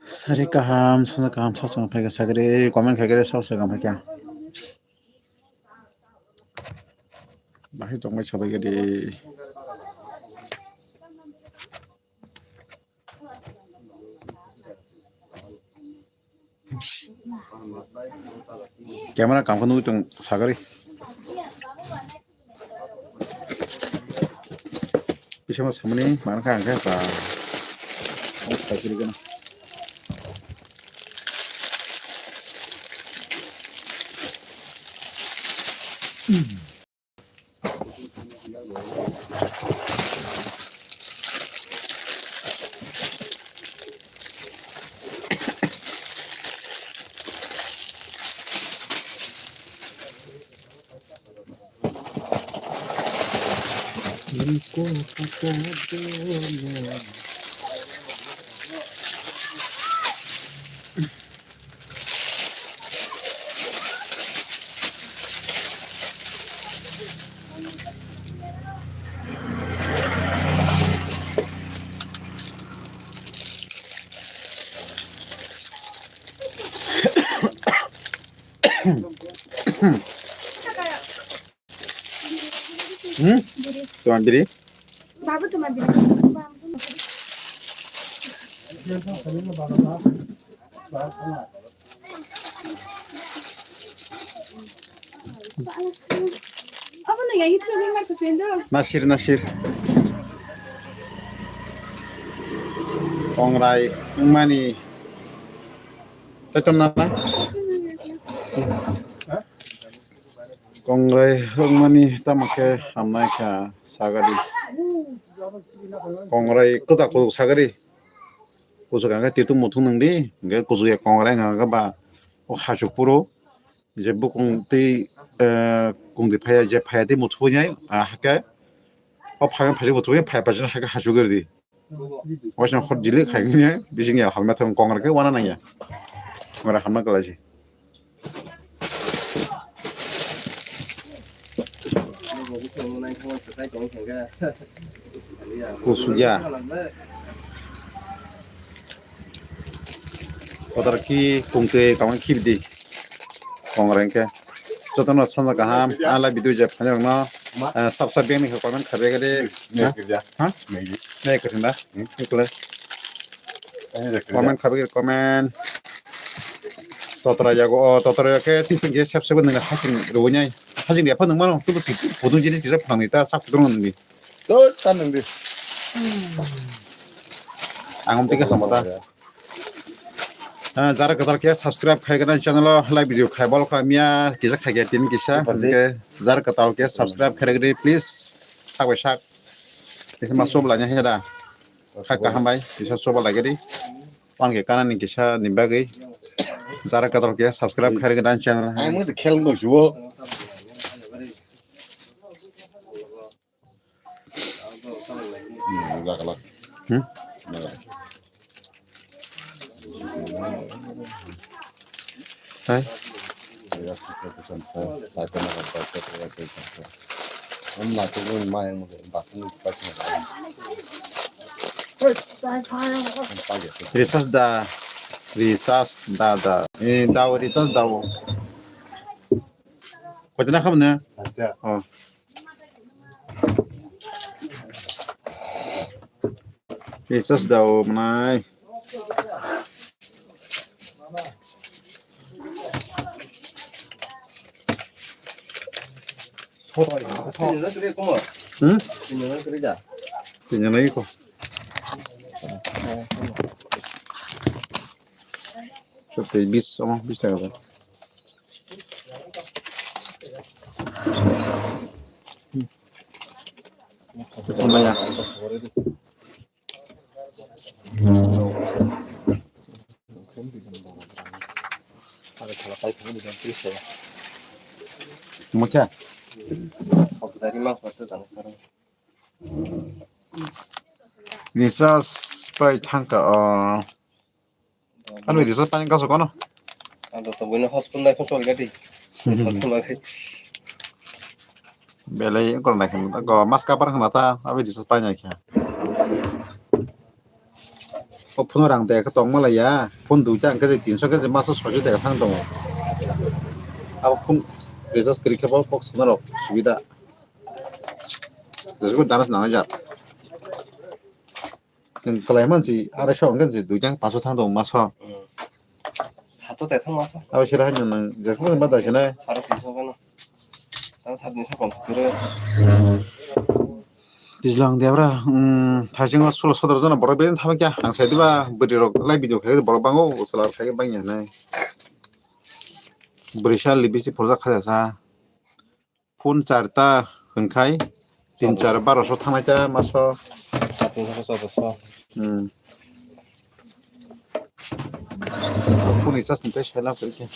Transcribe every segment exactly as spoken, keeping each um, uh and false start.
Sari kaham, sasa kaham, sasa kaham, phaikha sagri, comment khaikhe, sasa kaham phaikha. Bahai tongbai sabai gadi. Camera kam khe nugwi tong sagari. Bisa ma samani mana kha angkhe ba. Ang sai kiri gana. Hmm? Tomar biri? Babu, tomar biri. Nasir, nasir. Kongrai wngmani. Tei tong nana? Kongrai wngmani tamo khe hamnai kha sagadi. Kongrai kwchak kwchak sagadi. Kuchuk hwnkhe titung muthung nwng di, hwnkhe kuchuk ya kongrai hwnkhe ba o hachuk phuru je bukung tei, eh, kungdi phaiya, je phaiya tei muthungya, ah, hakhe o phaiya phaiya muthungya phaiya phaiya hakhe hachuk rwdi. Waisa hot jili khai bising ya hamna thang kongrai khe wana nangya. Kongrai hamna kwlaisi. Kusuk ya. Kotor ki kungtwi kamang khibidi. Kongrai khe. Jotono sanja kaham. Ala video je phani rokno. Eh, sab sab beng ni comment khabe gade. Ha? Nai kwthwng da? Ikle. Comment khabe gade comment. Totra yago, o totra yago khe twi twi khe sep sep nang hasing rwinai. Hasing ya phano mano tu tu tu jinis kisa phang ni ta sak tu nang ni. To ta nang di. Ang um tike hamata. Ah, jara katal khe subscribe khai gana channel o like video khai bol kha miya kisa khai khe tin kisa. Super di. Hingke jara katal khe subscribe khai gadi please. Sak bai sak. Kisa ma sob lanya heda. Kha kaham bai kisa soba lagadi. Wan khe kanani kisa ni bagwi. Jara katal khe subscribe khai gana channel. Ai mo se khel no juo. Hmm, jaga lak. Hmm? Jaga lak. Hai. Recharge da, recharge da da. Eh, da recharge da. Kau nak apa ni? Oh. Recharge da o manai. Hmm? Tinggal lagi kok. Tei bis, omo bis taka ba. Tei maya. Mokya. Recharge pai thangka o. Ano recharge pai kaso kono. Ano to buino hotspot nai phone choli gati. Hotspot nai. Belai ko nai khan ko mas kapar khna ta abi recharge pai nai kha. O phone rang de ka tong mala ya. Phone dui ta ang ka je tinso ka je maso sojo de ka thang tongo. Abo phone recharge kri khe bo kok sana rok subida. Jesgo danas nang jak. Nwng kwlai mansi arai so hwnkhe je dui jang paso thang tongo maso. Sato te thang maso. Abo sira hai nwng jesgo ba dai sinai. Saro tinso kano. Tamo sat ni sakon kuro. Tijlang debra, um, thaisingo sulo sodor jona borok belai thama kya. Ang sai diba bwrwi rok live video khai borok bango, usala khai bangya hinai. Bwrwi sa libisi porjak kha sa. Phone charta hwnkhai tin char baroso thangnai ta maso. Sat ni sakon sodor so. Hmm. Phone ni charge ni tei sai lang khe.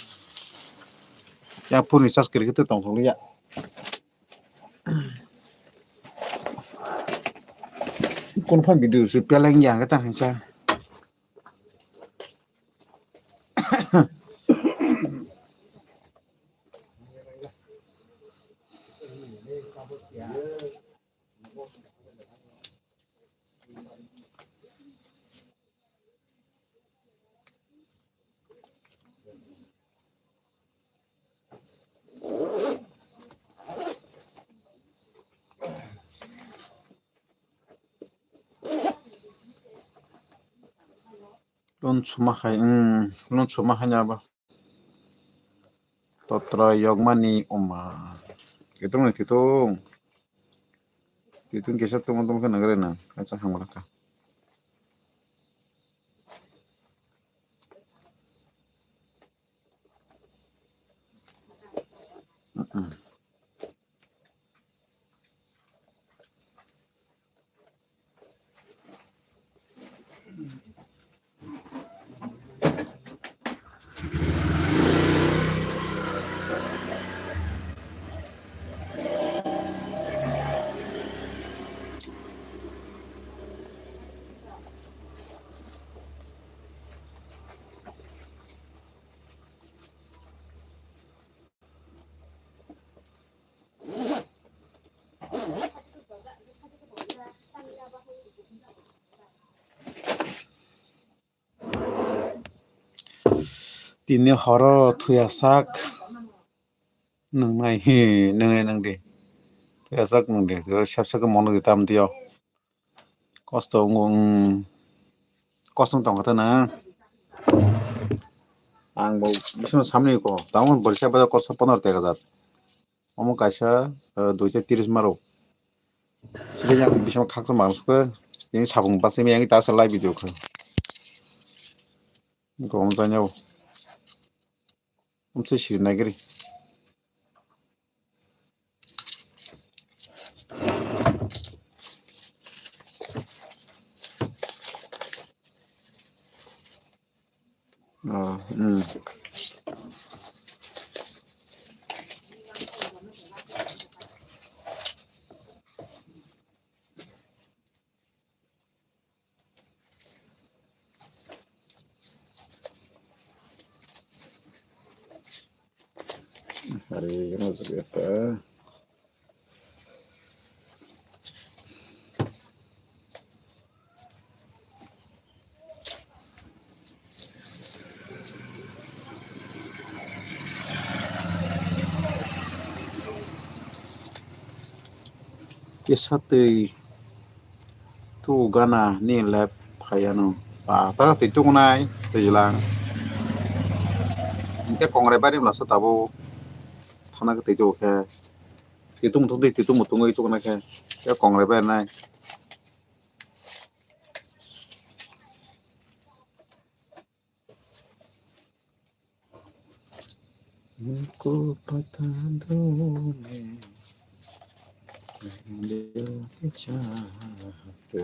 Ya phone ni charge kiri khe tong thong ya. Kon phan video si peleng ya kata hinsa. Lun suma hai, hmm, lun suma hai abo. Totra yokmani oma. Kitung ni kitung. Kitung kisa tung tung khe nangre nang. Acha hamla ka. Mm-mm. Tini horo thuya sak nwngnai, hi, nwngnai nang di. Thuya sak nang di, sep sak mono di tam diyo. Kosto wngo, mm. Kosto wng tongkha ta na. Ang bo bising samni ko. Tamo borisa ba kosto pondro teka jat. Omo kaisa, eh, duita tiris maro. Sile yang bising khaksa mangsuka. Yang sabung basa yang ta sa live video kha. Gom janyao. Amtwi siri nagiri. Ah, hmm. Hari ini masuk ya. Kisa twi tu gana ni lep phaiya no. Ba ta twi tu nai twi jlang. Hingke kongrai bari mla sa tabuk thana twi tu khe. Twi tu mutung twi tu mutung twi tu khe. Kongrai bari nai. Ko pata done, dil ke chahte.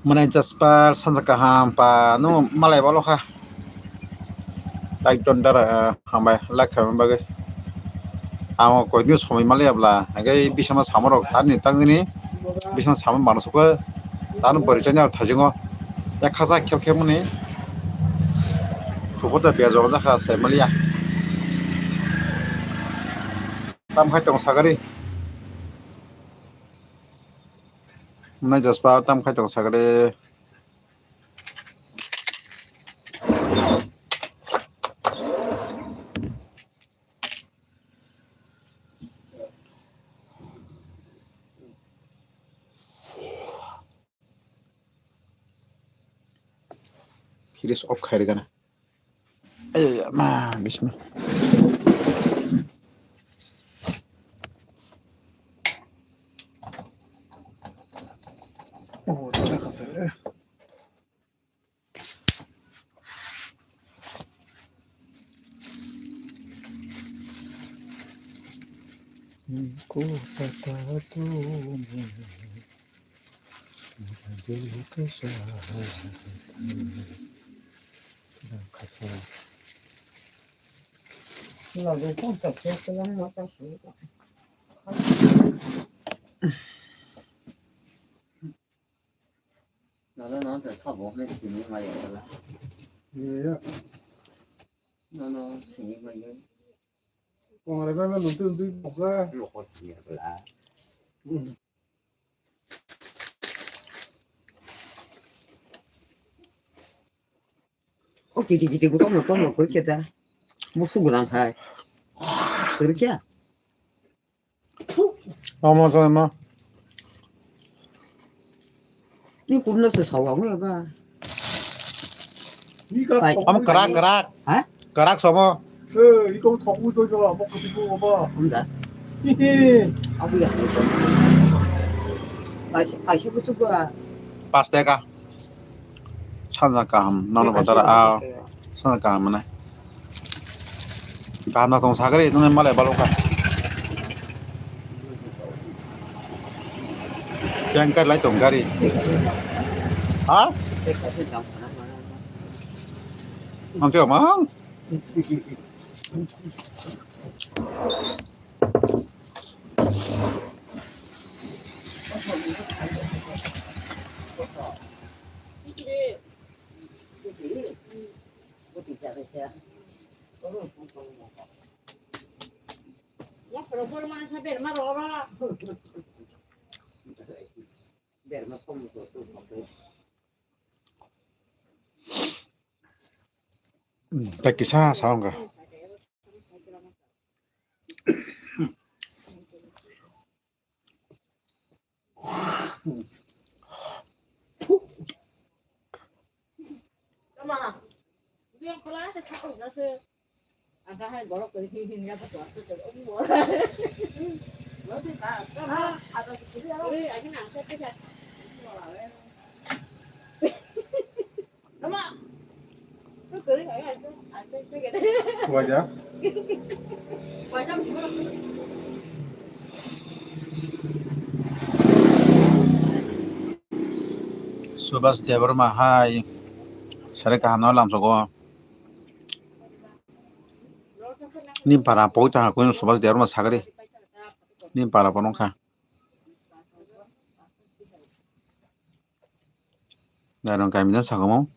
Mwnai Jasper, sanja kaham pa, no malai bolo kha. Like don dara, ah, hambai, like khaima bagwi. Amo koi din somoi malai abla, hagai bisama samorok, ani tangni bisama samor manusukha, tano bori chanya thajingo. Yak khaja khep khep mani. Khubor da biya jora jakha, sai maliya. Tam khai tong sagari. Mwnai Jasper tam khai tong sagari. Fridge off khai rwgana. Ei, ma, bismillah. Oh, tara khasa, eh. Ko pata done, dil ke chahte. Nana nana sa bo ne sini ma ya la. Iya. Nana sini ma ya. Kong re ba nang tu tu bok la. Lo ko sini la. O kiti kiti ku tongma tongma koi khe da. Musu gwnang hai. Kwrwikya? Omo jai ma. Ni kunna se sawa mo ba. Pai. Omo kwrak, kwrak. Ha? Kwrak somo. Eh, iko thok u joi jala, mo kutu ko ba. Hunda. Hihi. Abu ya. Kaisa, kaisa kusu ba. Pas taka. Sanja kaham, nono kaisa batara, kusu ah, ba. Sanja kaham mana. Kaham na tong sagari, nung malai balok ka. Siang kai lai tong gari. Ha? Nanti omang. Tei kisa sa wngkha. Waja. Subhas Debbarma hai. Sare kaham no lamsogo. Ni para poi ta hakui Subhas Debbarma sagri. Ni para pono kha. Nairong kami jan sagomo.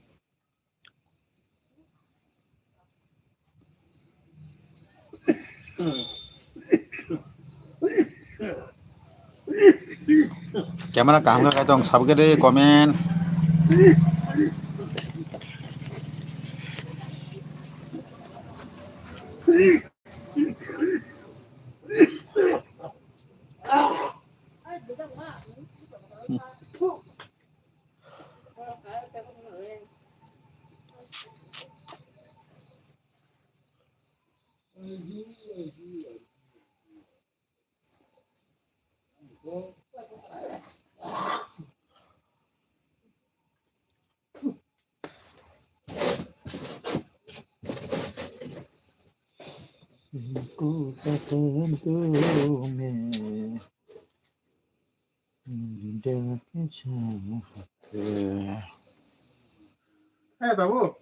Camera kaham khe tong sabgede comment. Hey, babu.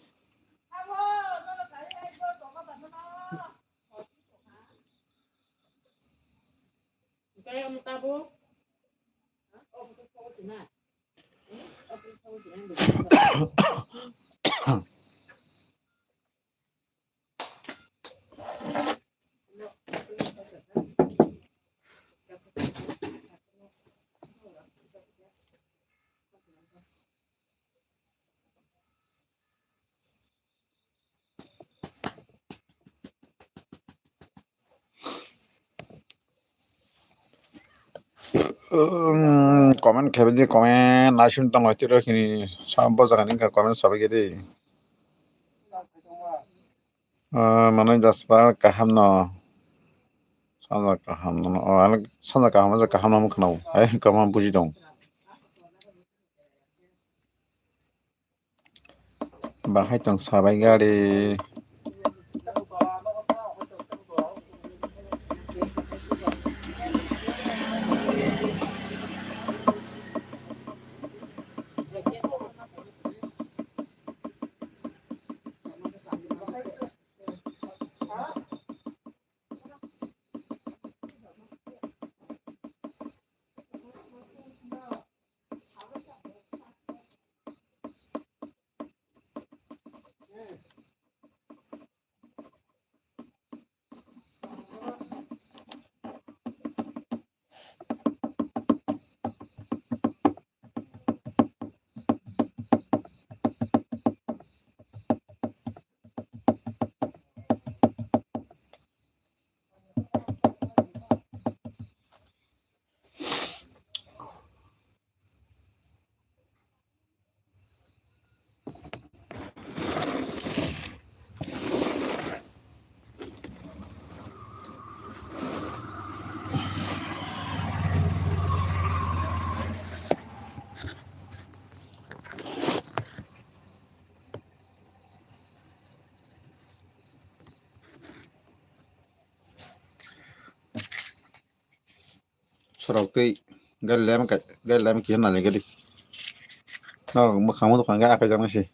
Comment khaibidi comment naising tonglaitiro hini sa bojagani wngkha comment sabaigidi. Manwi jaspa kaham no. Sanja kaham no. Sanja kaham no kaham no khwnao. Hai kaham buji dong. Bahai tong sabai gari. Sorok tei gari lem ka, gari lem kisa nani gari. No, mwkhang mo dokhan ga akai jang si.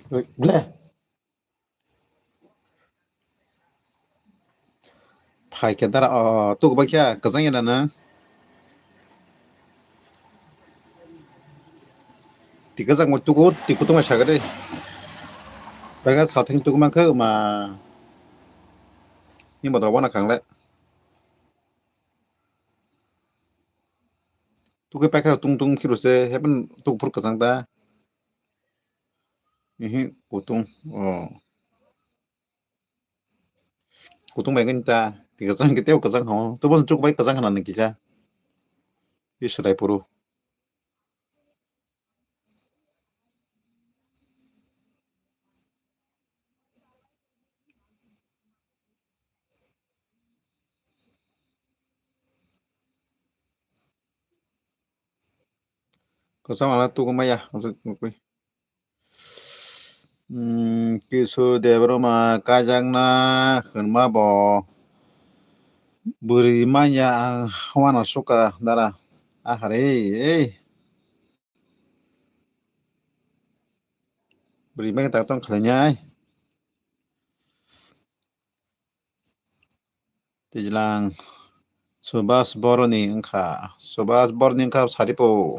Ble. Phai khe dara, o, tuku bai khe kwchang ya na nang? Ti kwchang bai tuku, ti kutung bai sakhe de. Bai khe sathing tuku man khe ma. Ni bodol wana khang le. Tuku paikhe tung tung khiru se, heben tuku phuru kwchang da. Ihi, kutung, o. Kutung bai khe ta, ti kwchang khe tei kwchang hao. Tei bo chuk bai kwchang khna ni kisa. Ti swrai phuru. Kwchang ala tuku maya, aswk nukwi. Hmm, Kisu Debbarma kaijakna hwnma bo bwrwi manya ang uanasuka dara. Ahare, ei. Bwrwi manya tak tong khlainai. Twijlang Subhas Boroni wngkha, Subhas Boroni wngkha saripo.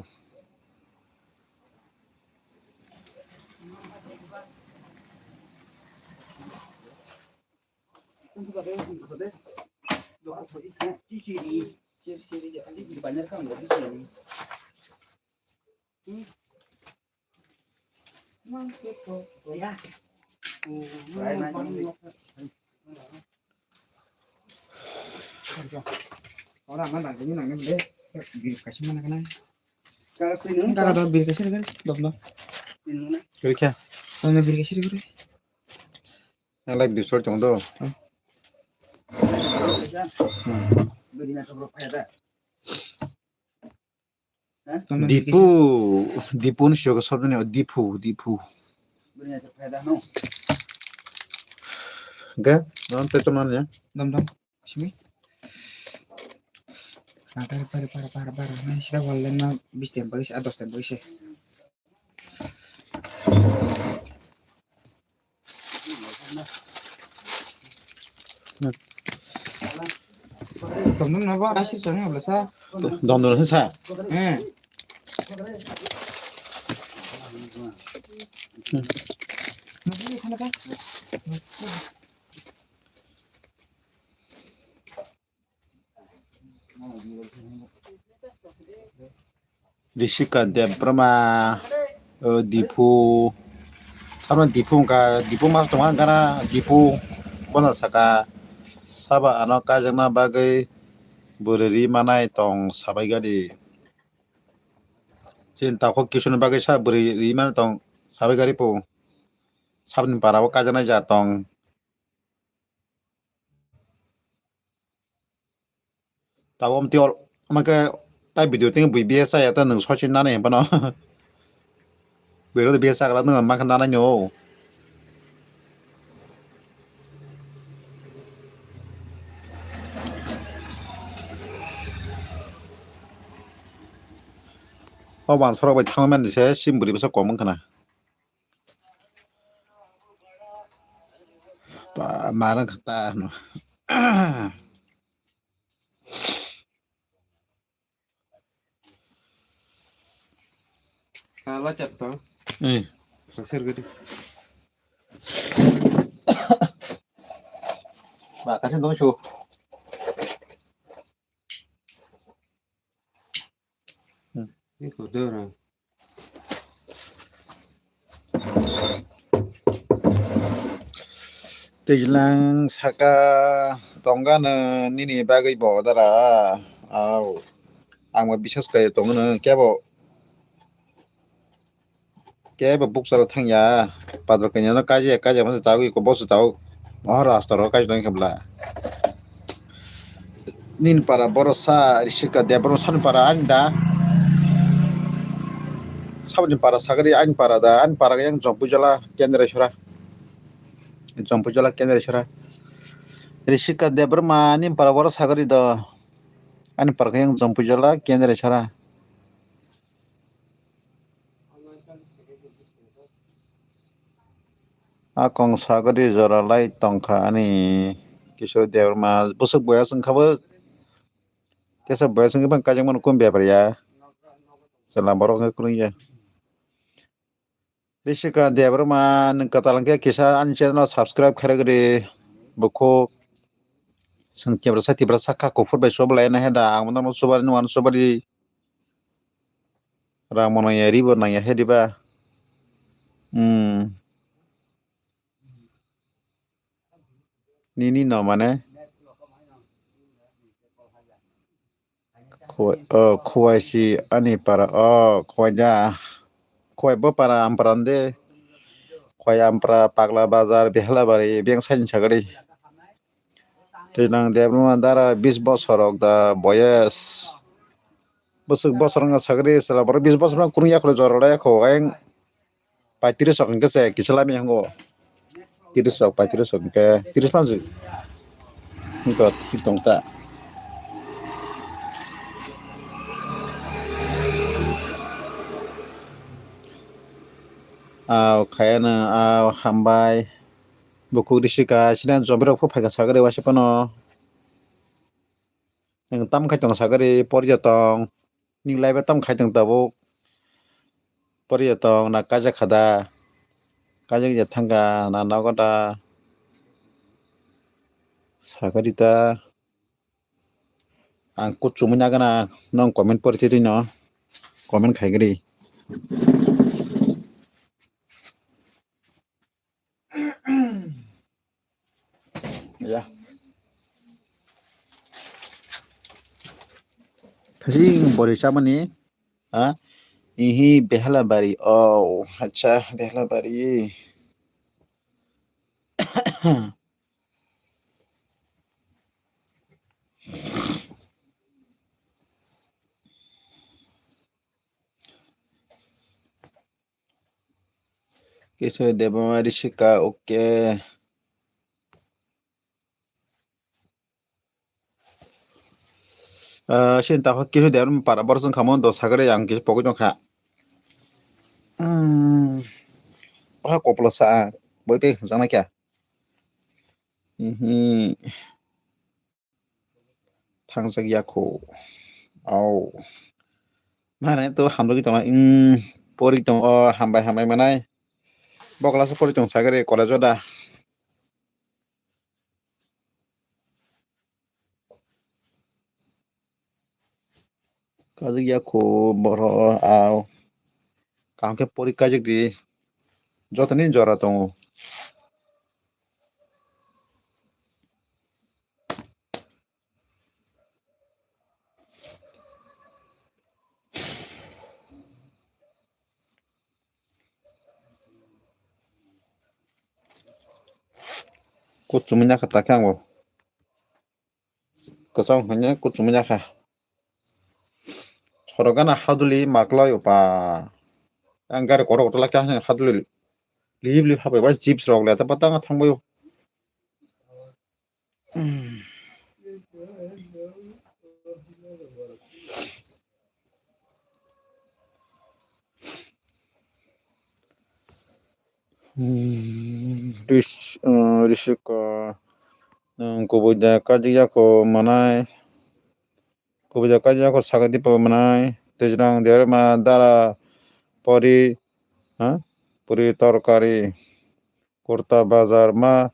Ora ang nang ni nang ni de. Bir kasi mana kana? Kaka da bir kasi kan? Dom dom. Kiri kya? Dom bir kasi kan? Yang live di short tong do. Dipu, Dipu ni siyo ko sobni o Dipu, Dipu. Ga, non te to man ya. Dam dam. Simi. Para para para para para. Nah, sila wal na bis tem bagi, ah, dos tem bagi sih. Dondon na ba, asi sani abla sa. Dondon sa. Eh. Rishika Debbarma, o, Diphu, samno Diphu wngkha, Diphu mas tongo ang gana, Diphu bono saka, sabo ano kaijakna bagwi bwrwi ri manai tong sabai gadi. Chini takhuk kisuni bagwi sa bwrwi ri manai tong. Sabai gari po. Sabni para o kajanai ja tong. Tabuk amtwi ol, omo khe tai video tini bui biya chaya ta nwng soichwi nanai hinphano. Bui rok biya chagra nwng mankha nanai no. O wansarok bai thangmani se sim bwrwi bwsa kom wngkha na. Ba, marang kha ta hwno. Kala chapta. Eh. Kasir gadi. Ba, kasih dong su. Ini kuda orang. Twijlang saka tongkha no nini bagwi bo dara. Au. Ang bo biswas khlai tongo no kebo. Kebo bukcharo thangya. Padal kanya no kaje kaje masa chawi ko bosu chao. Oh, rastro kaje dong khabla. Nini para borok sa Rishika Debbarma sani para ani da. Saboni para sagari ani para da, ani para yang Jompujala Kendra sora. Jompujala Kendra sora. Rishika Debbarma nini para borok sagari do. Ani para yang Jompujala Kendra sora. A kong sagari jora lai tongkha ani Kishore Debbarma bwswk boyas wngkha bw. Tesa boyas wngkhe bang kaijakmano kum bepar ya. Chwla borok wngkhe kwrwngya. Rishika Debbarma nwng kwtal hwnkhe kisa ani channel subscribe khairogri bukhuk. Chwng Tiprasa Tiprasa kha kuphur bai chubalai na he da ang bono chubari nwng chubari. Rang bo nangya, ri bo nangya he diba? Hmm. Nini no mane? Khuwai, oh, khuwai si ani para, oh, khuwai ja. Khuwai bo para ampara de. Khuwai ampara Pakla Bazar, Behelabari, beng saini sagari. Twijlang Debbarma dara bis bosor rok da boyes. Bwswk bosor wngkha sagri chwla borok bis bosor no kwrwng yakhwlwi jora lai kho ayang paitris rok hwnkhe se kisa lamya hango. Tris rok paitris rok hwnkhe tris manjak. Hwnkhe tong ta. Aw khayano aw hambai. Bukhuk risi ka sina jomrok phaikha sagri waisa phano. Nwng tam khai tong sagri porya tong. Nini live tam khai tong tabuk. Porya tong na kaijak khada. Kaijak ya thangka na nogo da. Sagri ta. Ang kuchumui nagana nong comment pori twi no. Comment khai gri. Ya. Phasing bori chamani. Ha? Ihi Behelabari. Oh, acha Behelabari. Kishore Debbarma Rishika, okay. Ah, sini taho Kishore Debbarma para borok wngkha mo do sagre ang kisa pogwi tongkha. Hmm. Oha kopla sa, boi tei hwnjaknai kha. Mhm. Thangjak ya kho. Au. Mane to hamjagwi tongo. Hmm, pori tongo, hambai hambai manai. Bo class pori tong sagre college o da. Kajak ya kho borok au. Kaham khe pori kajak di. Jotoni jora tongo. Kuchumui nakha takhe ang bo. Kwchang hwnwi kuchumui nakha. Soro gana haduli maklai upa. Ang gari kotor kotor lakha hwnwi haduli lip lip habai bai chips rok le ta patang thangbaio. Hmm, ris-, eh, risiko, eh, kubui da kajik yako manai, kubui da kajik yako sagadi pa manai, tejrang derma dara pori, ha? Pori torkari, kurta bazar ma,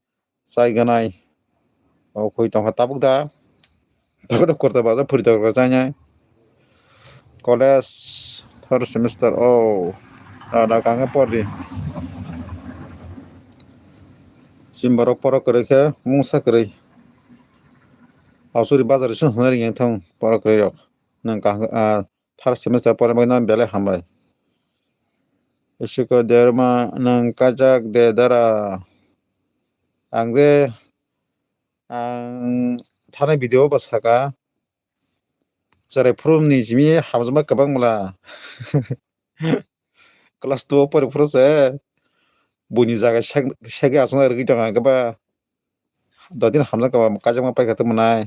chai ganai. O khoi tongkha tabuk da. Tabuk da kurta bazar puri tongkha chainai. College third semester o. Da da kangkhe pordi. Chini borok porok kwrwi khe mungsa kwrwi. Ausuri bazar song hwnwi ringya thang porok kwrwi rok. Nang kaham, ah, third semester porma bagwi no belai hambai. Isiko derma nang kajak de dara. Ang je, ang thani video bo saka. Cherai phuru ni simi hamjakma kwbang mala. Class two o pori phuru se. Buini jaga sek, sek aswk rwgwi tongo ang khe ba. Dodin hamjak kha ba kajakma paikha tongmwnai.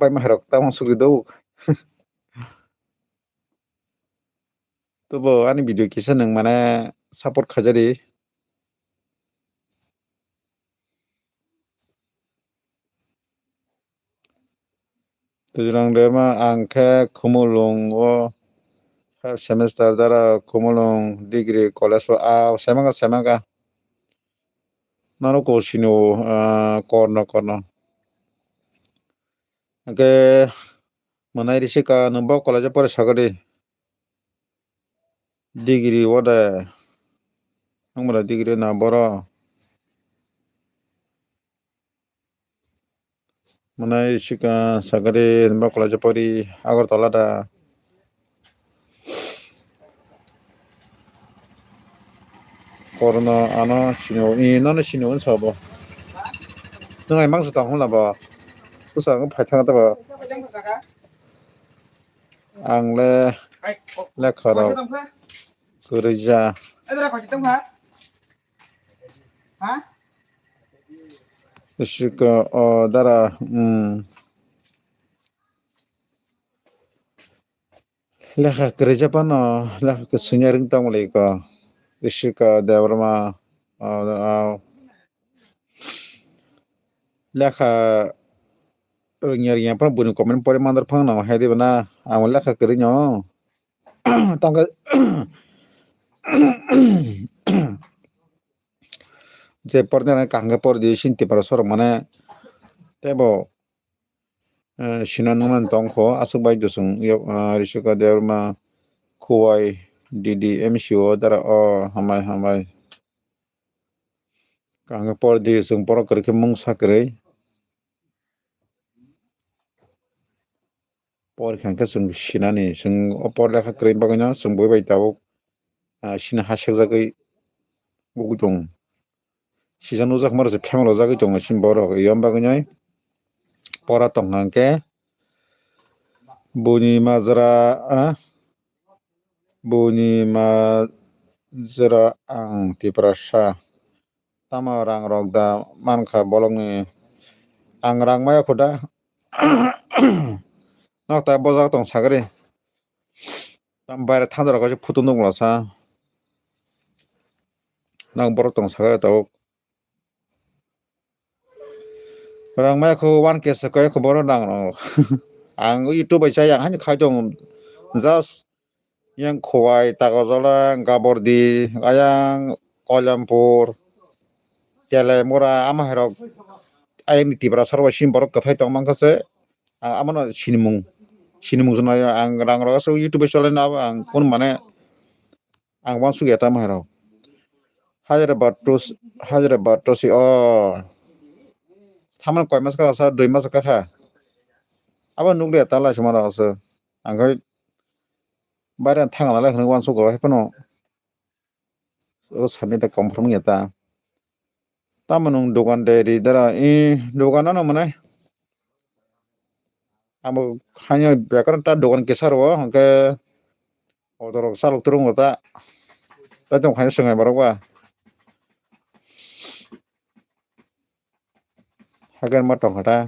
Pai maharok tamo sugri do. Tobo ani video kisa nwng mane support khaijadi. Twijrang Dema, ang khe Khumulwng o five semester dara Khumulwng degree college o, ah, semanga, semanga. Norok ko sini o, ah, korno, korno. Hwnkhe mwnai risi ka nwng bo college o pore sakadi. Degree o de. Ang mwnai degree na boro. Mwnai risi ka sakadi nwng bo college o pori Agartala da. Korno ano sini o, i nono sini o sabo. Nwng ai mangsa tong hwnla bo. Bwskango phai thang ta bo. Ang le lekha rok kwrwija. Isiko o dara, um, lekha kwrwija phano lekha kwswngya ring tongmwlwi ko. Isiko Debbarma, o, o, lekha rwngya rwngya phano buini comment pore mandar phano hai diba na, ang lekha kwrwi no. Tangkhe je pordi na kaham khe pordi sini Tipra sorok mane tebo, eh, sina nungna tongkho aswk bai dusung yok, eh, Risika Debbarma, Khowai, D D M C O dara o hambai hambai. Kaham khe pordi chwng borok kwrwi khe mungsa kwrwi. Por kha khe chwng sinani, chwng o por lekha kwrwi bagwino chwng bui bai tabuk, ah, sina ha sekjagwi ugui tongo. Sijak nukjak mano se phemalo jagwi tongo chini borok. Eyang bagwino pora tongkha hwnkhe buini majra, ah, buini majra ang Tiprasa. Tamo rang rok da mankha bolongni. Ang rang maya kho da. Nok ta bojak tong sagri. Tam baire thanda rok kaisa photo nukla sa. Nok borok tong sagri tabuk. Rang maya kho one K se kaya kho borok rang rok. Ang YouTube bai chaya ang hani khai tong just Yang Khowai, Takarjala, Gabordi, ayang Koilampur, Telemura, ama hai rok ayang ni Tiprasa rok bai sini borok kwthai tong mankha se, ang amano sinimung, sinimung se nai ang rang rok aswk YouTube bai chole na abo ang kunu mane ang uansuk ya tamo hai rok. Hajra Batus, Hajra Batusi o thamani koi mas kha sa dui mas kha kha. Abo nukliya ta lai se mano aswk. Ang khai Baire thang nalai hwnwi uansukgo, hai phano. o sami ta confirm ya ta. Tamo nwng dogan de ri dara, i dogan ano mwnai. Abo haino bekar ta dogan kisa ro, hwnkhe auto rok chalok turung bo ta. Tai tong khaino swngnai borok ba. Hagen ma tong kha ta.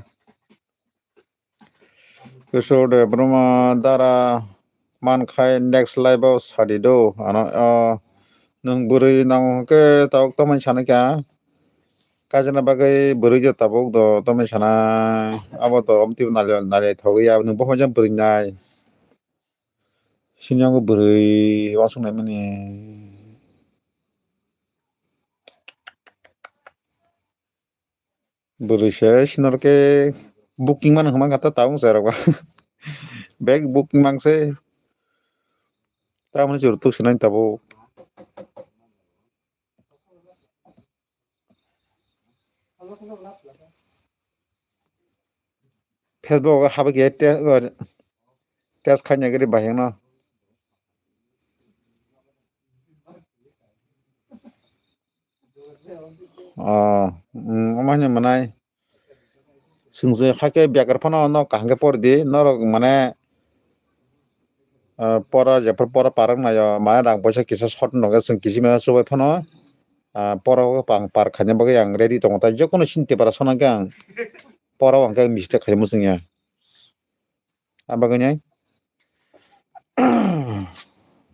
Kishore Debbarma dara man khai next live o sadi do. Ano, o, nwng bwrwi nang hwnkhe tabuk tongmani sana kha. Kajana bagwi bwrwi do tabuk do tongmani sana. Abo do omtwi nali nali thogwi ya nwng bohor jang bwrwi nai. Sini ang bwrwi uansuk nai mani. Bwrwi se sinor khe booking mano hwnma kha ta tabuk se rok ba. Bag booking mang se. Tamoni chwrwk tuk sinai tabuk. Facebook o habwi khe te-, test khaina gari bahai no. O, mm, omo hwnwi mwnai. Chwng se hakhe biyakar phano no kaham khe pori di, norok mane, ah, pora jephru pora parwk naio, mane rang poisa kisa short no khe chwng kisi maya chubai phano, ah, pora o pang par khaina bagwi ang ready tongo, tai jokono sini preparation hwnkhe ang pora o hwnkhe mistake khaima chwngya. Abagwinai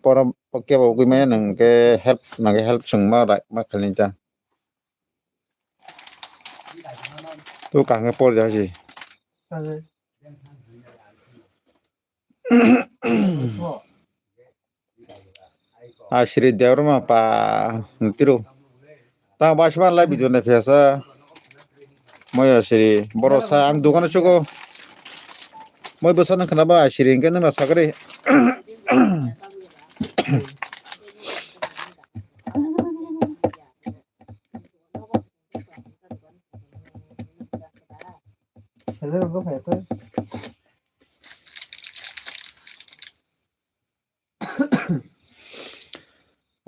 pora kebo ugwi maya nwng khe help, nwng khe help chwngma rai ma khainai ta. Tu kaham khe por jasi. Asiri Debbarma pa tiro. Tang ba sima lai video nai phiyasa. Moyo asiri borok sa ang dogano chugo. Moi bwsano khna ba asiri hwnkhe nwngno sakari.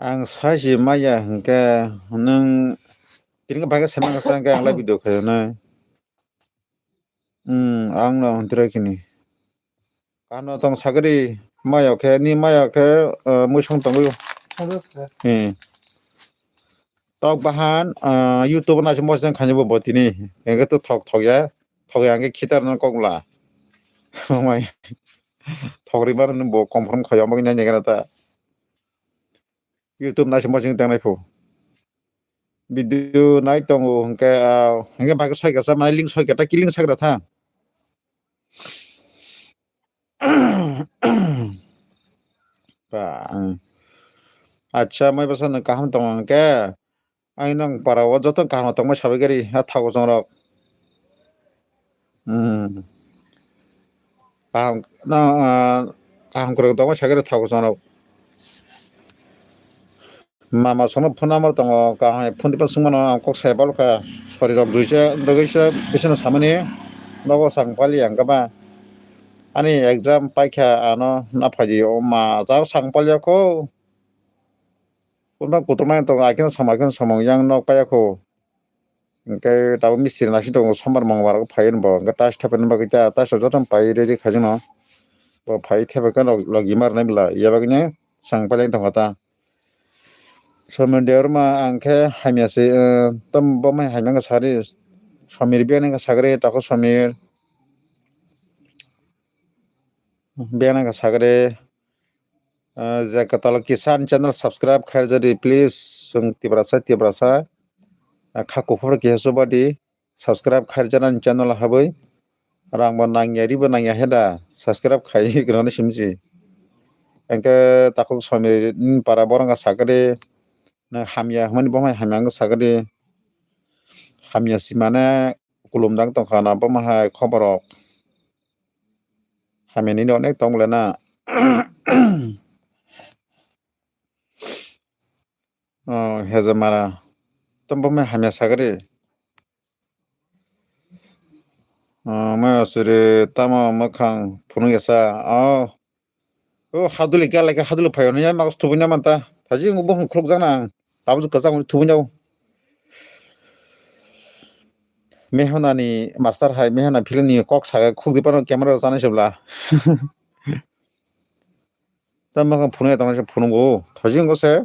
Ang saisi maya hwnkhe nwng tini khe bai khe saiman khe sa hwnkhe ang live video khainai. Hmm, ang no hwnthira kini. Kaham no tong sagri maya khe ni maya khe, eh, muisung tongwi. Hmm. Tok bahan, ah, YouTube o naising moseng khainai bo bo tini. Hwnkhe to thok thok ya. Thok ya hwnkhe khitar no kok la. Thok ri bar bo confirm khai omo nai nai ta. YouTube naising moseng tangnai phu. Video nai tongo hwnkhe, ah, hwnkhe bagwi soi kasa mai link soi kata kiling sagra tha. Ba, ang. Acha, mai bwsa nwng kaham tongo hwnkhe? Ang nang para o joto kaham tongmai sabai gari, a thago chongrok. Hmm. Kaham, na, ah, kaham kwrwng tongmai sagari thago chongrok. Mama sono phone number tongo, kaham phone tipa swngmano ang kok sai bal kha. Sori rok duisa, duisa bisino samani nogo sang pali ang kaba. Ani exam paikha ano na phaidi o ma jao sang pali ako. Kotorma kotorma tongo, akhe samung, akhe samung yang nok paya kho. Hwnkhe tabuk mistri naising tongo, sombar mongbar phai hwnba, hwnkhe tais thepaini bagwi ta, tais rok jotono pai ready khaijak no. Bo phai thepaikhe logi ma rwnai bwla, ya bagwino chwng pailai tongkha ta. Somir Debbarma ang khe hamya se, eh, tamo bo mai hamya wngkha sari, Somir biyang wngkha sagri, takhuk Somir biyang wngkha sagri. Ah, je kwtal Kisan channel subscribe khairjadi, please, chwng Tiprasa, Tiprasa, ah, kha kuphur keha chubadi, subscribe khairjana channel habwi, rang bo nangya, ri bo nangya he da, subscribe khai rwna simsi. Hwnkhe takhuk Somir ni para borok wngkha sagri, na hamya hwnmani bo hai hamya wngkha sagri, hamya si mane kulum dang tongkha na bo hai khobor rok. Hamya nini onek tong le na. Oh, Hejamara. Tamo bo mai hamya sagri. Oh, mai asuri tamo mwkhang phunuk ya sa. Oh. Oh, haduli kya lai kha haduli phayo ni ya mak thubui na manta. Thaji bo hung khuluk jana. Tabuk kwchak thubui no. Mehona ni master hai, Mehona film ni kok saga khuk di pano camera rok chanai se bwla. Tamo khe phunuk ya tongnaisa phunukgo. Thajing go se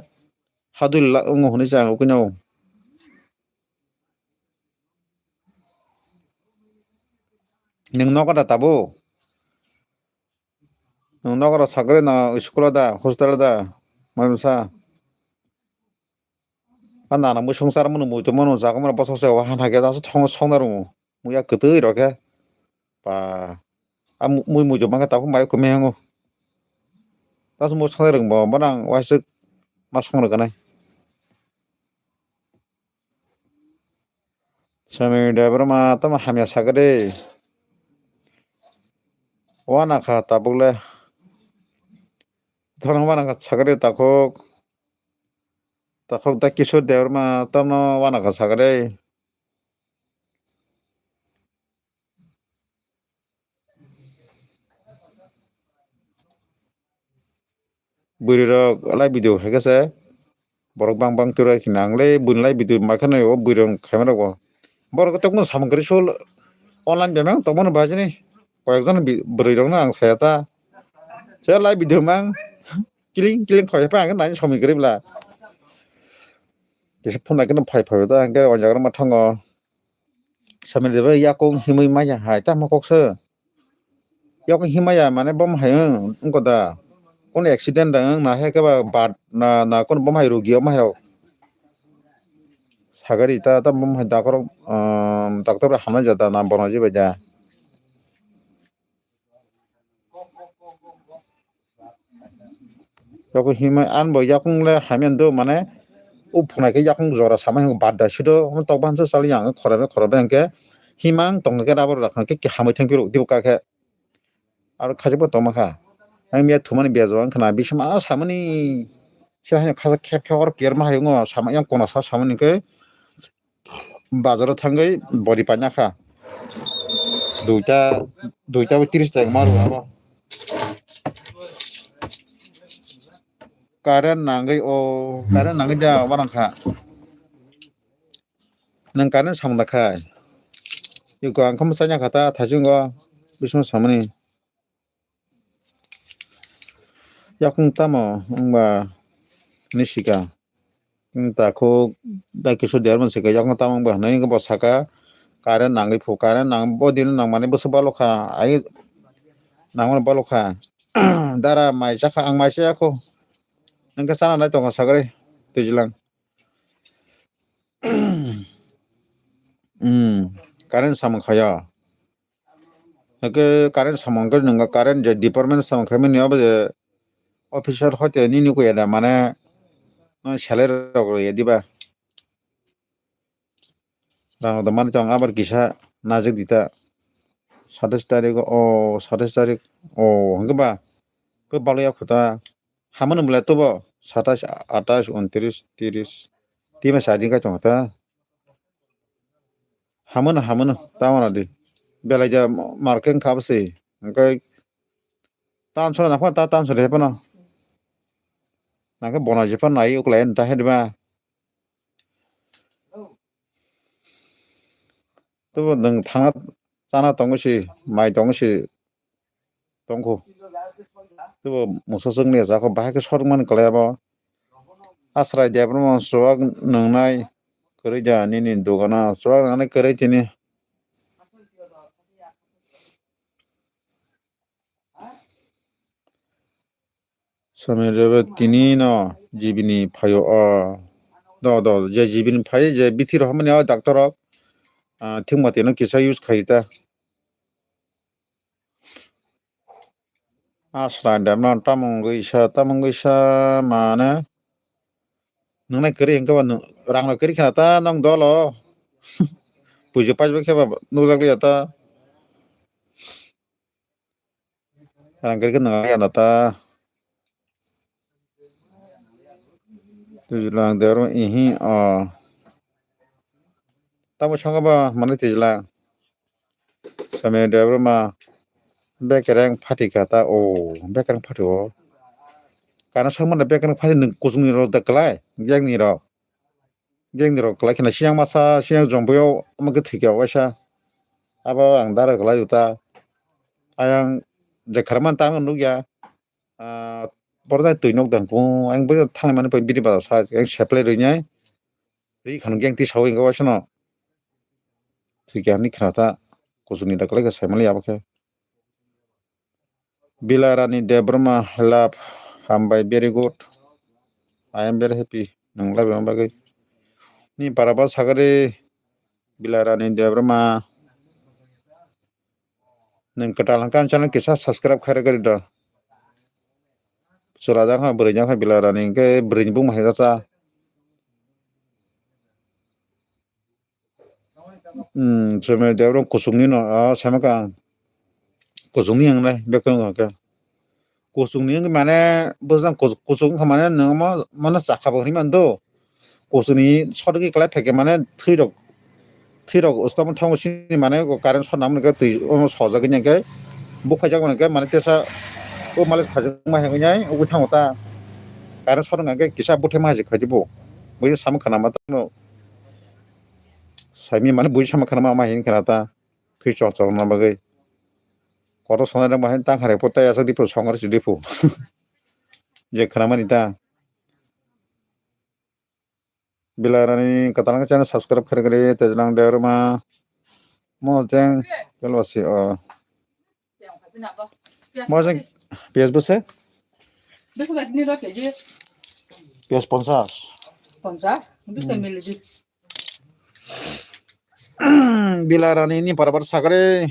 hadul la wngo hwnwi chang ukui no. Nwng nogo da tabuk? Nwng nogo rok sakgwi na school o da, hostel o da? Mai bwsa. A nana mui swngchar mano mui tongmano jaga mano bosok se o han hakhe aswk thongo songna rwngo. Muya kwtwi rok khe. Ba. A mu-, mui mui tongma khe tabuk mai kwmai hango. Aswk mui songna rwngbo, bono ang uaisuk ma song rwgwnai. Sami Debbarma tamo hamya sakha de. Wana kha tabuk le. Thono wana kha sakha de takhuk. Takhuk da Kishore Debbarma tamo wana kha sakha de. Bwrwi rok live video hai khe se borok bang bang twrwi khe nang le buini live video mai kheno o bwrwi rok khaima rok bo borok tongma samung kwrwi sul online bemang tongmani bajini koyek jon bi-, bwrwi rok no ang saya ta se live video mang kiling kiling khoi pa ang nai somoi kwrwi bla kisa phone nai kheno phai phai ta hwnkhe o jaga rok ma thango. Samir de bai yakung himwi maya hai tamo kok se. Yakung himaya mane bom hai wng ko da. Kono accident da wng na he ke ba bad na, na kono bom hai rugi om hai rok. Sagari ta, ta bom hai doctor, um, doctor bai hamnai ja da na bono jibai da. Yakung himai, an bo yakung le hamya do mane, o phunai khe yakung jora samai hwnba bad da sido, tok bahan se chali yang khorokbe khorokbe hwnkhe himang tong khe rubber rok hwnkhe hamai thang phiro dibo ka khe. Aro khajikbo tongma kha. Ang miya thumani bejwang khna bisima samani se hai khe khe oro kerma hayungo sama yang kona sa samani khe. Bazaro thangwi body paina kha. Duita, duita bo tris taka ma rw abo. Current nangwi o, current nangwi da abo nang kha. Nang current samung da khai. Iko ang khe mwsanya kha ta thaichungo bising samani. Yakung tamo wngba hinwi sika. Wng takhuk dai kisu derma sika yakung tamo wngba hinwi wngkhe bo saka current nangwi phu, current nang bo dino nangmani bwswk balokha, ai nangmani balokha. Dara mai chakha, ang mai chaya kho. Wngkhe chana nai tongkha sagri twijlang. Hmm, current samung khayo. Hake current samung khe nwngo current je department samung khaimani obo je officer hoite nini kuya da mane no salary rok rwya diba. Rang rok da mani tong abar kisa najak dita. Satais tarik o, satais tarik o, hwnkhe ba khe balai ya khuta. Hamano belai tobo satais, atais, untris, tris. Tima sa din kai tongo ta. Hamano, hamano, tamo na di. Belai ja market wngkha bwswi. Hwnkhe tamsora nangkha ta tamsora hai phano. Nangkhe bona je phano nai ukulai ta hai diba. Tobo nwng thangna chana tongo si, mai tongo si. Tongkho. Tebo moso chwngni ja kho bahai khe sotmani kwlai abo. Asrai Debbarma chuwak nwngnai kwrwi da nini dogano chuwak nwngnai kwrwi tini. Samir Debbarma tini no G B ni phaio o. Do, do, je G B ni phai, je bithi rok hamani o doctor rok, ah, thik mate no kisa use khai ta. Asra dam no tamung wngwi sa, tamung wngwi sa mane nwngnai kwrwi hwnkhe ba nw-, rang no kwrwi khna ta nong dolo. Puijo paijak khe ba nukjak liya ta. Rang kwrwi khe nwnglai ya ta. Twijlang Debbarma ihi o. Tamo songkha ba mane twijlang. Samir Debbarma bekereng phatikha ta o bekereng phatio. Kana songmani bekereng phati nwng kuchungni rok da kwlai yakni rok. Gang ni rok kwlai kheno siyang masa, siyang jomboyo omo khe thwikya waisa. Abo ang dara kwlai uta. Ayang je kharman tang nukya. Ah, borok twi nok dang kung, ang bai thang mani pai bini bazar sa, ang seplai rwinai. Ri khano gang twi sawi wngkha waisa no. Thwikya hinwi khna ta, kuchukni da kwlai khe saimali abo khe. Bilarani Debbarma, love, hambai, very good. I am very happy. Nwng laibuma bagwi. Ni para ba sagari Bilarani Debbarma. Nwng kwtal hwnkhe ani channel kisa subscribe khairok gari do. Chwla jang kha bwrwi jang kha Bilarani hwnkhe bwrwini buma hai jasa. Hmm, chwmai debra kuchukni no, ah, sama kha ang. Kuchukni ang nai, bekheno hwnkha khe. Kuchukni wngkha mane, bwsang kuchuk, kuchuk wngkha mane, nwng omo, mano chakha bo hinwi mando. Kuchukni sotgwi kwlai phaikhe mane, thwi rok, thwi rok stop thango sini mane, current sot nang khe twi ono sojagwi nang khe, buk phaijak mane khe, mane tesa, o malik phaijak ma hai wngnai, ugwi thango ta. Current sot nang khe kisa buthe ma hai se khaidi bo. Bui sama khana ma tamo. Saimani mane bui sama khana ma, ma hin khana ta. Thwi chol chol na bagwi. Kotor sonai rok bahai tang kha re po, tei aswk dipo song aro si dipo. Je khna mani ta. Bilarani kwtal channel subscribe khairok gari, tejlang derma. Mo jeng, kelo si, o. Mo jeng, piyaj bo se? Piyaj ponchas. Ponchas? Bisa Hmm. Mili di. Bilarani ni parabar sagre.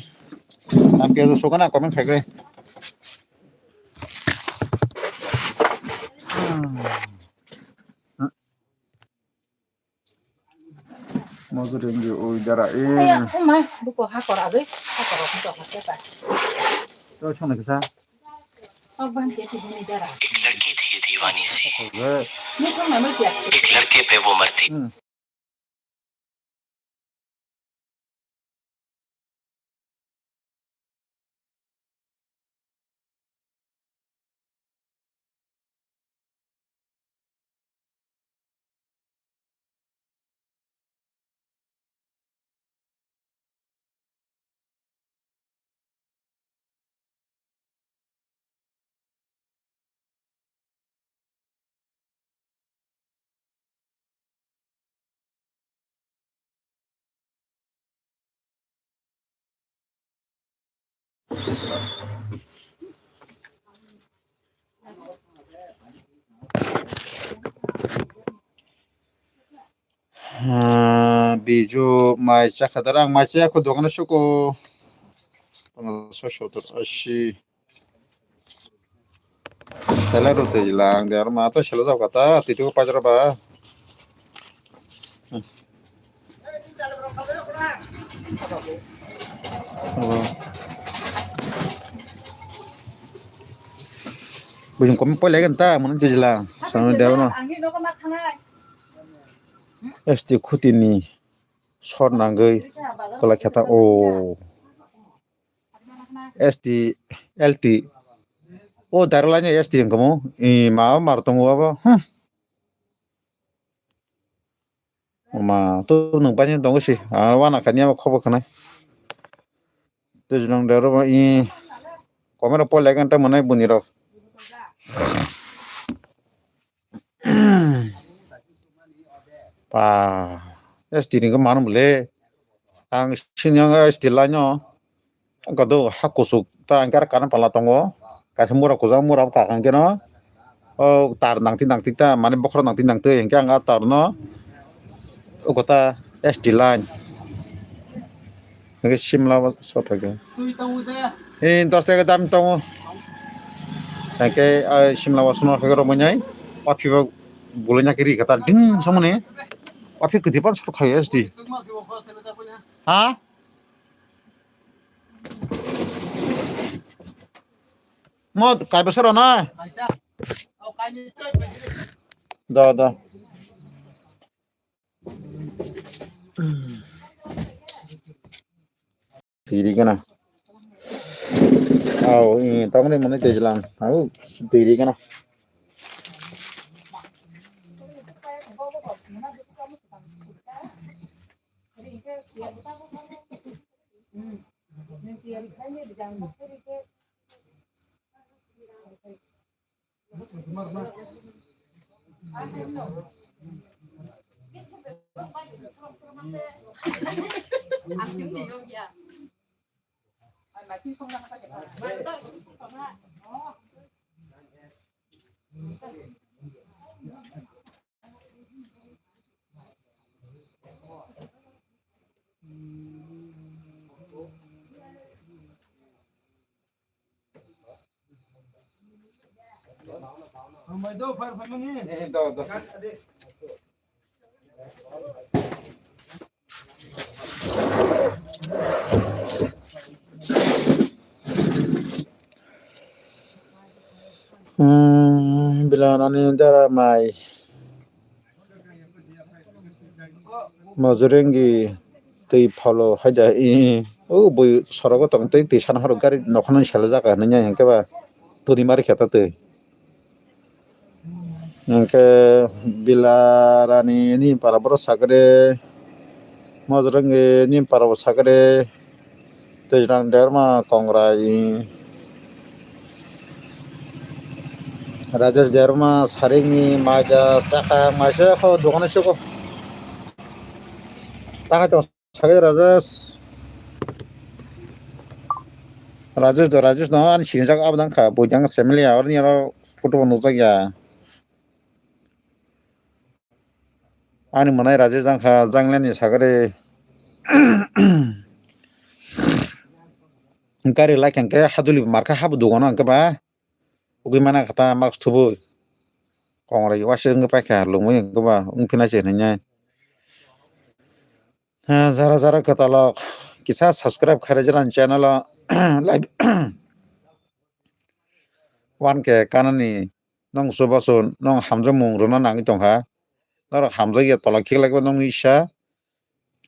Ang piyaj sokana comment khaikre. Mojuri ngi oi dara e. Aya, oh my, buko hakor agoi, hakor agoi to hakor ta. To chona kisa. Oh ban ke ti dini dara. एक लड़की थी दीवानी सी। Ni chona mo kya? एक लड़के पे वो मरती। Hmm. Ah, biju mai chakha dara, ang mai chaya kho dogano suko. Pangso sotor asi. Sela rute lang de arma to sela jao kata, titi ko pajara ba. Bujung komi pole kan ta, mana tu jelang. Sama dia no. S T khuti ni sor nangoi, kola kheta o. S T, L T. O, dara lainai S T wngkha mo. I ma, o mar tongo abo. Hmm. Ma, to nwng paising tongo si. Ah, wana kani abo khobo khanai. To jwnang daro ba i. Komero pole kan ta manai buni rok. Pa, S T ni khe mano bole. Ang sini ang S T line o. Ang kado ha kusuk ta ang kar kana pala tongo. Kaisa mura kuja mura ka ang keno. O tar nangti nangti ta mane bokhro nangti nangti hingke ang a tar no. O kota S T line. Hingke simla so thage. Twi tongo de. Ee, dos taka dam tongo. Hingke, ah, simla o sono hingke romoi nai. O phiba bulai na kiri kata ding somoni. O phi kwtwi pan sor khai S T. Ha? Mo kai bosor na? Do, do. Tiri gana. Au, i, tongni mani tejlang. Au, tiri gana. Hmm, bilanani dara mai. Mojorengni twi phalo haida i o bui sorogo tong twi twi sana horo gari nokhorno selajak hinwi hinkhe ba twi mari khe ta twi. Hinkhe Bilarani ni para borok sakre, Mojorengni ni para bo sakre, Twijlang Debbarma Kongrai, Rajesh Debbarma Saringni maja saka maisa kho dogano siko. Tangai tong. Sakhe Rajesh. Rajesh do, Rajesh no ani sinijak abo dang kha, bui dang family ya, orni aro photo bo nukjak ya. Ani mwnai Rajesh dang kha, janglani sakhe. Gari lai khe haduli markha habu dugono hwnkhe ba. Ugui mana kha ta mask thubui. Kongrai waisa wngwi paikha, lungwi wngkhe ba wngphina se hinwi. Ha, jara jara kwtalok kisa subscribe khairajak ani channel o live one K kanani nong chubachu nong hamjakmung rwna nangwi tongkha. Norok hamjakya tola khiklaibo nongni sa,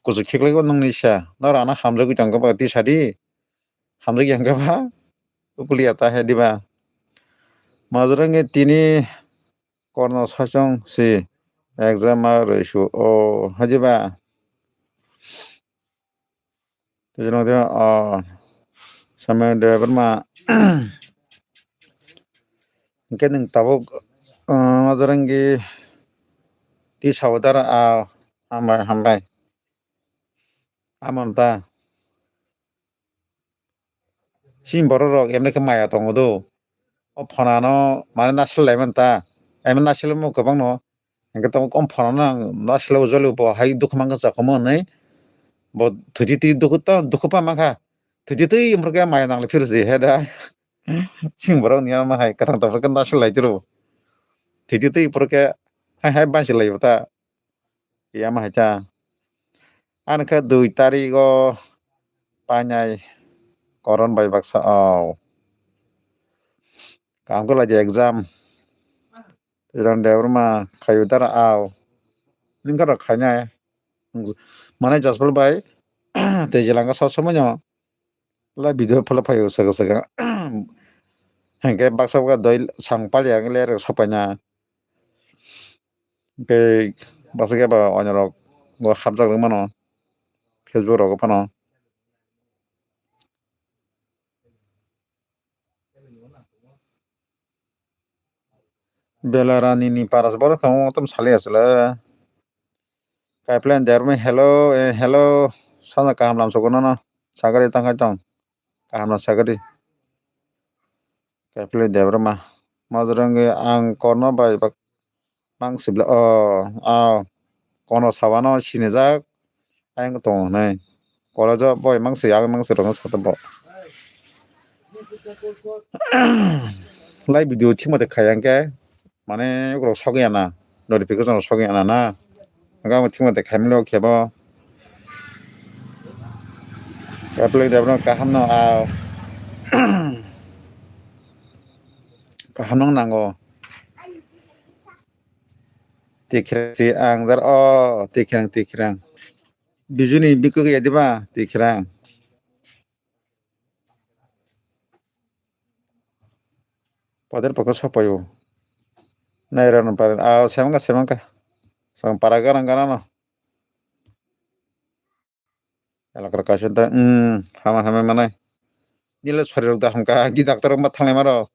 kuchuk khiklaibo nongni sa. Norok ano hamjagwi tongkha ba tisadi. Hamjakya hwnkhe ba ukuliya ta he diba. Majra wngkhe tini Korno sachwng si exam ma rwsu o hajiba. Twijlang de o samay de berma. Hwnkhe nwng tabuk, ah, Majorengni twi sabodar, ah, hambai, hambai. Amon ta. Chini borok rok emne khe maya tongo do. O phonano mane nasil lai man ta. Emne nasil mo kwbang no. Hwnkhe tamo o phonano ang nasil o joli bo hai dukhu man kha chakhumo hwnwi. Bo thwidi twi dukhu ta dukhu pa man kha. Thwidi twi phuru khe maya nang le phirsi he da. Chini borok ni ama hai kwthang tong phuru khe nasil lai tiro. Thwidi twi phuru khe hai hai bansi lai bo ta. Yama hai ta. Ani khe dui tarik o painai Koron bai baksa o. Kaham khe lai di exam. Twijlang Debbarma khayu dara ao. Nini khe rok khainai. Mane Jaspal bai tei Jelanga sok somoi no. Lai video phola phaio saka saka. Hwnkhe baksa baksa doi sang palia le rok sok paina. Tei bwswk khe ba oinarok bo hapjak rwmano Facebook rogo phano. Belarani ni para borok khe omo tamo sali aswle. Kaiplai Debbarma hello, eh, hello. Sana kaham lam soko nono. Sagari tangkai tong. Kaham no sagari. Kaiplai Debbarma. Majra wngwi ang Korno bai bak-, mang sibla, o, o, Korno sabano sinijak ayang tongo hinwi. College o boi mang si, ang mang si rokno sato bo. Lai video thik mate khai ang khe, mane ugrok sok ya na, notification rok sok ya na na. Ang thik mate khai mili o khe bo. Kaiplai Debbarma kaham no, ah, kaham no nango. Tikhirang si ang jar o, tikhirang, tikhirang. Bijuni bikuk ya diba, tikhirang. Pader pokok sopayo. Nairano pader. Ah, semangka, semangka. Sang para garang garano. Elakar kaisa ta, um, hama hama manai. Nile sori rok da hamka, gi doctor rok ma thanglai maro.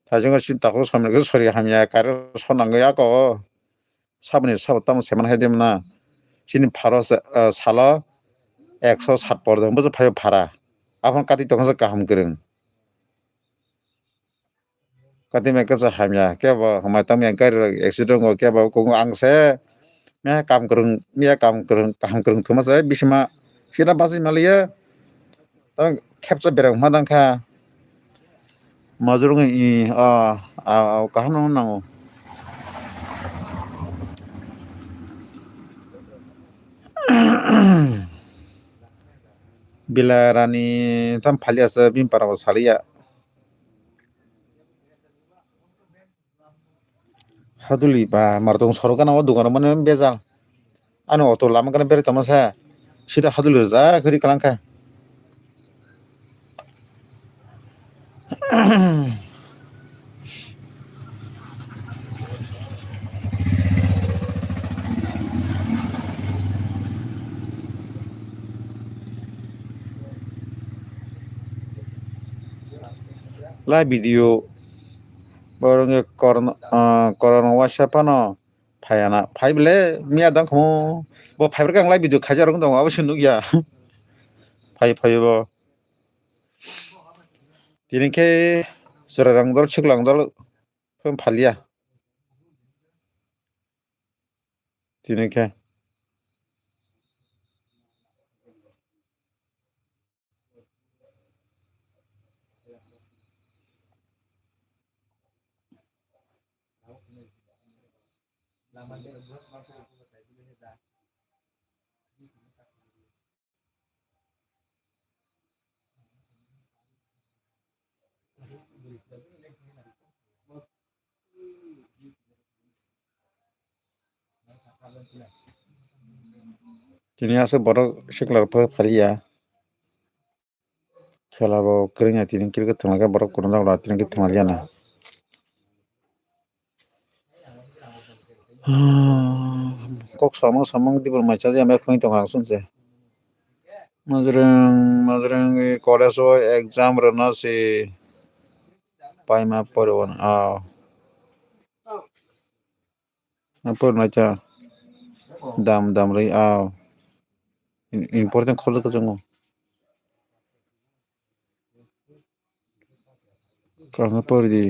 Thaichungo si takhuk samrikhe sori hamya, kairo so nangwi ako. Saboni sabo tamo seman hai de mna. Chini pharo se, ah, salo ekso sat por jang boso phaio phara. Aphano kati tongkha se kaham kwrwng. Kati mai kasa hamya, kebo hamai tamo yang gari rok accident wngo, kebo kungo ang se miya kam kwrwng, miya kam kwrwng, kaham kwrwng thuma se bisima sida basi maliya. Tamo khepsa bereng ma dang kha. Majrung i, a, a, a, kaham nang nango. Bila rani tam phali asa bini para bo saliya. Haduli ba martung soro gana o dogano mane bejal. Ani auto lama gana bere tongma sa. Sida haduli rwjak khe ri kalang kha. Live video borok wngkha korno, ah, korno waisa phano phaiya na, phai bele miya dang kho bo phai rwkha ang live video khaijak rok tongo abo se nukya phai phai bo tini khe chwrairang dol siklang dol phai phaliya tini khe. Tini aswk borok sikla rok phai phaliya. Khela bo kwrwngya tini cricket thwnglaikha borok kwrwngrok tini khe thwnglaiyana. Kok samung samung dibor mai chajakya mai khwlai tongkha ang swnse. Majrwng majrwng college o exam rwna se paima poriwo ah. Ang porinaikha dam dam rwi ah important khoroksa kwchwngo. Kaham pori di.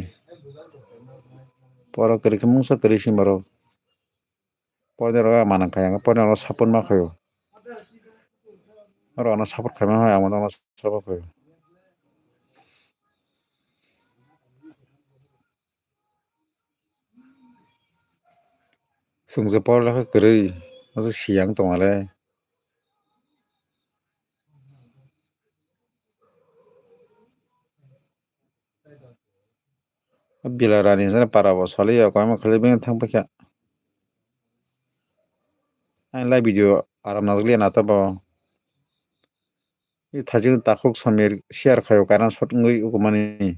Pora kwrwi khe mungsa kwrwi si borok. Pori rok ang manang kha, ang pori rok support ma khaio. Oro ano support khaima hai, ang no support khaio. Chwng je por lekha kwrwi, aswk siyang tongale. Bila rani jani para bo saliya, koima khwlai bini thang paikha. Ang live video aram najak liya nata bo. I thajin takhuk samir share khaio, kaina short wngwi ukumani.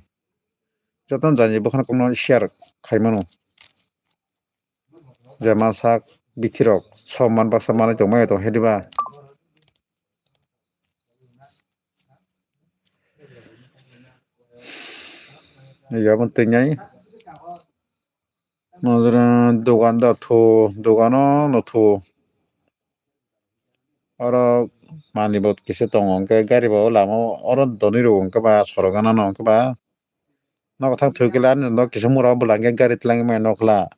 Jotono jani bwkhano kokno share khai mano. Je mansak bithi rok som man baksa manwi tongmani tong hediba. Yabon twi nai. Majra dogan da thu, dogano no thu. Oro manwi bo kisa tongo, hwnkhe gari bo lama o oro donwi rwo, hwnkhe ba sorok gana no, hwnkhe ba nogo thang thwi khe ani nok kisa mura o bwla hwnkhe gari twlangwi maya nokla.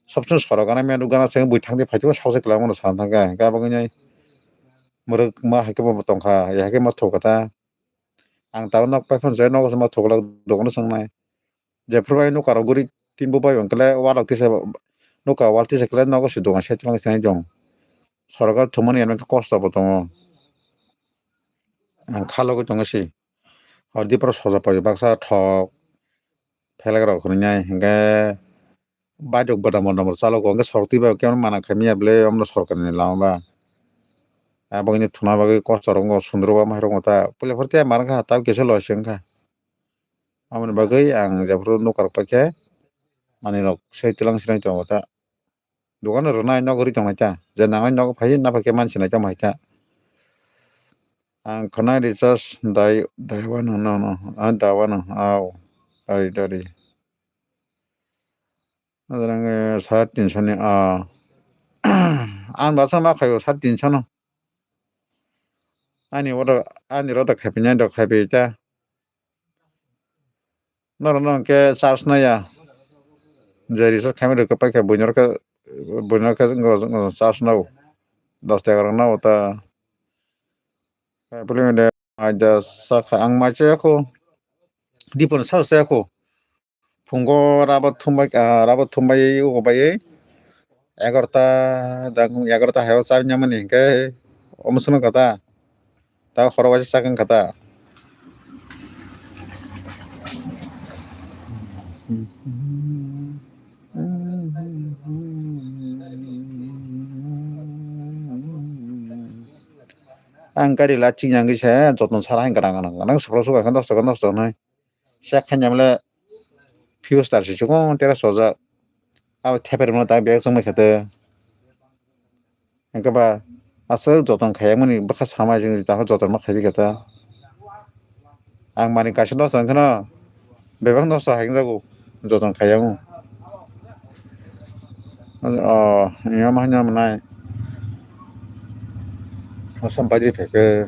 Sob somoi sorok gana maya nukgana se bui thangdi phaitwi sokse kwlangma no sana thangkha, hwnkhe abo wngya mwrwk ma hai khe bo tongkha, ya hai khe ma thukha ta. Ang tabuk nok pai phano je nogo se ma thuklak dogano swngnai. Jephru bai nokha rok guri tin bo bai hwnkhe le wal rok tisa nokha wal tisa khe le nogo se dogan side o swnai chwng. Sorkar thumani ano khe kosto bo tongo. Ang kha logwi tongo se. Hor dipra soja pai baksa thok phelang rok hwnwi nai hwnkhe. Baidok bodam bodam rok chalogo, hwnkhe sorok twi bai khe mana khaimya bwle, omono sorkarni lama ba. Aboni thuna bagwi kosto rok wngkha, sundro ba, mairok wngkha ta, puila phuru tei mana kha, tei kisa loi se wngkha. Aboni bagwi ang jephuru nokha rok paikhe, manwi rok se twlang sinai tongo ta. Dogan rwnai, nogo rwi tongnai ta, je nangnai nogo phai, naphai khe man sinai tamo hai ta. Ang khwnai recharge dai, daiwano, no, no, ah, dawano, au, dari, dari. Adarang, eh, sare tinsho ni, ah. Ang basa ma khaio sare tinsho no. Ani order, ani order khaipi nai, order khaipi ta. Norok no hwnkhe charge naiya. Je recharge khaimani rwkhe paikha buino rwkhe, buino rwkhe wngkha charge nao. Dos taka rok nao ta. Kaiphilwi de aida sakha ang mai chaya kho. Dipor sa chaya kho. Phungo rabo thumbai, ah, rabo thumbai ugo bai. Egarota, dang egarota hayo chabi nyamani hwnkhe omo swngwng kha ta. Ta horo waisa chakang kha ta. Ang gari la chini yang kisa joton sara hai ganang ganang ganang sokro sokro khe nosto khe nosto hinwi. Sek khe nyamle fuse tar si chukung tera sojak. Abo theper mano ta bek chwngbai khe te. Hwnkhe ba aswk joton khaiyakmani bwkha samai chwng ta joton ma khaibi khe ta. Ang mani kaisa nosto wngkheno bebak nosto hai wngjago joton khaiyago. O, niyom hai niyom nai. Asam bajri phaikhe.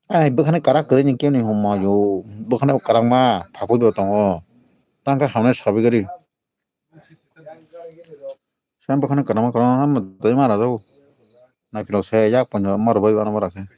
Ai, bwkhani kwrak kwrwi ni khe ni humma yo. Bwkhani kwrakma phapui bo tongo. Tang khe hamnai sabi gari. Sam bwkhani kwrakma kwrakma hamma dai mara jago. Naipilok se yak ponjo maro bai ano mara khe.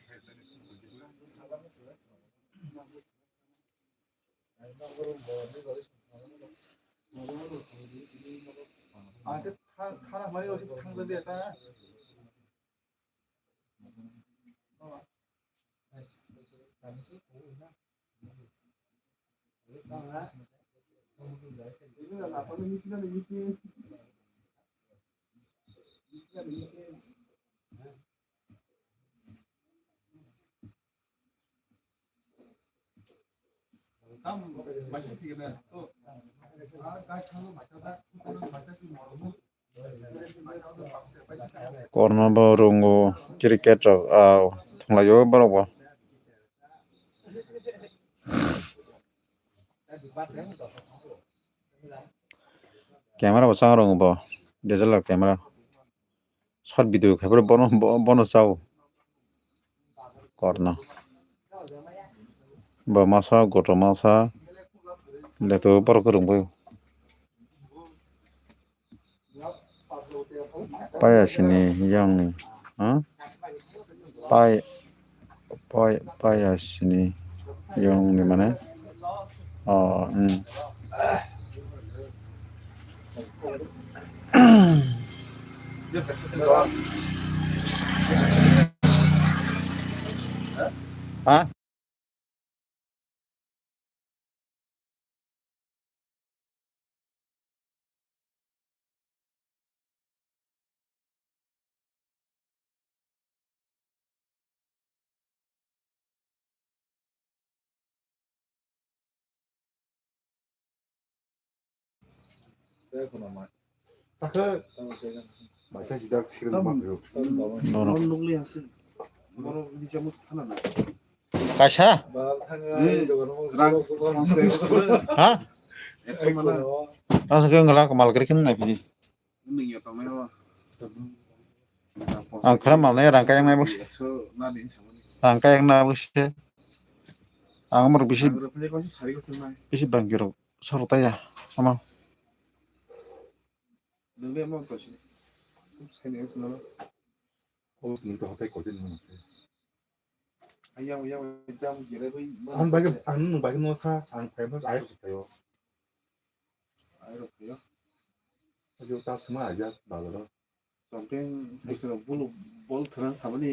Kormo bo rungo cricket rok, ah, thwnglaio borok bo. Camera bo chang rwngo bo, D S L R camera. Short video khai phuru bono, bo-, bono chao. Korno. Bo masa, goto masa. Leto borok kwrwngbaio. Paya sini yangni, ha? Pai, pai, paya sini yangni mane? Oh, hmm. Ha? Kaisa? Ha? Asa khe wngla mal kwrwi khe nai phidi. Ang khara mal nai rang kayang nai bo. Rang kayang na bo se. Ang amor bisi, bisi bangkiro. Soro taya. Ama. Ang bagwi, ang nwng bagwi no sa, ang phai phai ai rok se phaio. Ai rok phaio. Ajo ta sima aja balo ro. Something sai kono bulu bol thana samani